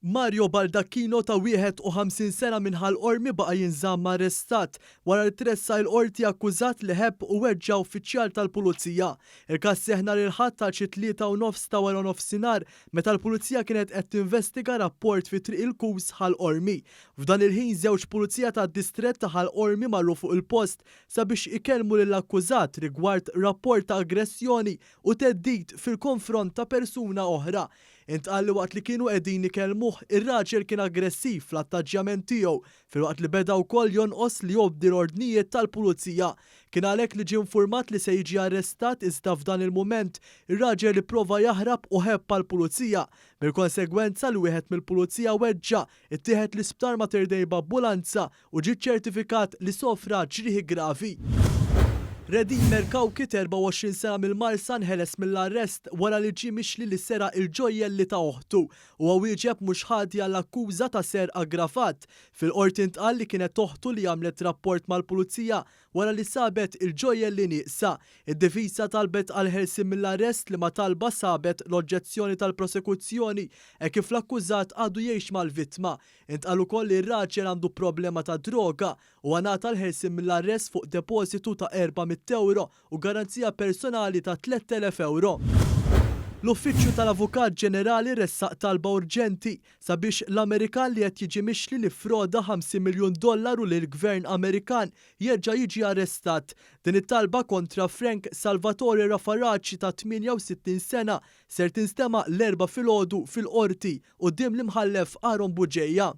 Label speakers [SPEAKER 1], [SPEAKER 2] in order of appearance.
[SPEAKER 1] Mario Baldacchino ta' 51 sena minn Ħal Qormi baqa' jinżamm arrestat wara li tressaq il-Qorti akkużat li ħebb u weġġa' uffiċjal tal-Pulizija. Il-każ seħħ nhar il-Ħadd għal xi 3:30 ta' waranofsinhar meta l-Pulizija kienet qed tinvestiga rapport fi Triq il-Kus, Ħal Qormi. F'dan il-ħin żewġ Pulizija tad-Distrett ta' Ħal Qormi marru fuq il-post sabiex ikellmu lill-akkużat rigward rapport ta' aggressjoni u theddid fil-konfront ta' persuna oħra. Intqal li waqt li kienu qegħdin ikellmuh, ir-raġel kien aggressiv fl-attaġġjament tiegħu, filwaqt li beda wkoll jonqos li jobdi l-ordnijiet tal-Pulizija. Kien għalhekk li ġie infurmat li se jiġi arrestat iżda f'dan il-mument, ir-raġel ipprova jaħrab u ħebb għall-Pulizija, bil-konsegwenza li wieħed mill-Pulizija weġġa', ittieħed l-Isptar Mater Dei b'ambulanza u ġie ċċertifikat li sofra ġrieħi gravi. Redimer Cauchi ta' 24 sena mill-Marsa nħeles mill-arrest wara li ġie mixli li seraq il-ġojjelli ta' oħtu. Huwa wieġeb mhux ħati għall-akkuża ta' serq aggravat. Fil-Qorti ntqal li kienet oħtu li għamlet rapport mal-Pulizija wara li sabet il-ġojjelli nieqsa. Id-difiża talbet għall-ħelsien mill-arrest liema talba sabet l-oġġezzjoni tal-prosekuzzjoni hekk kif l-akkużat għadu jgħix mal-vittma. Intqal ukoll li r-raġel għandu problema ta' droga. Huwa ngħata l-ħelsien mill-arrest fuq depożitu ta' 400 ewro u garanzija personali ta' 3,000 ewro. L-Uffiċċju tal-Avukat Ġenerali ressaq talba urġenti sabiex l-Amerikan li qed jiġi mixli li ffroda 50 miljun dollaru lill-Gvern Amerikan jerġa' jiġi arrestat. Din it-talba kontra Frank Salvatore Rafaraci ta' 68 sena ser tinstema' l-Erbgħa filgħodu fil-Qorti quddiem l-Imħallef Aaron Bugeja.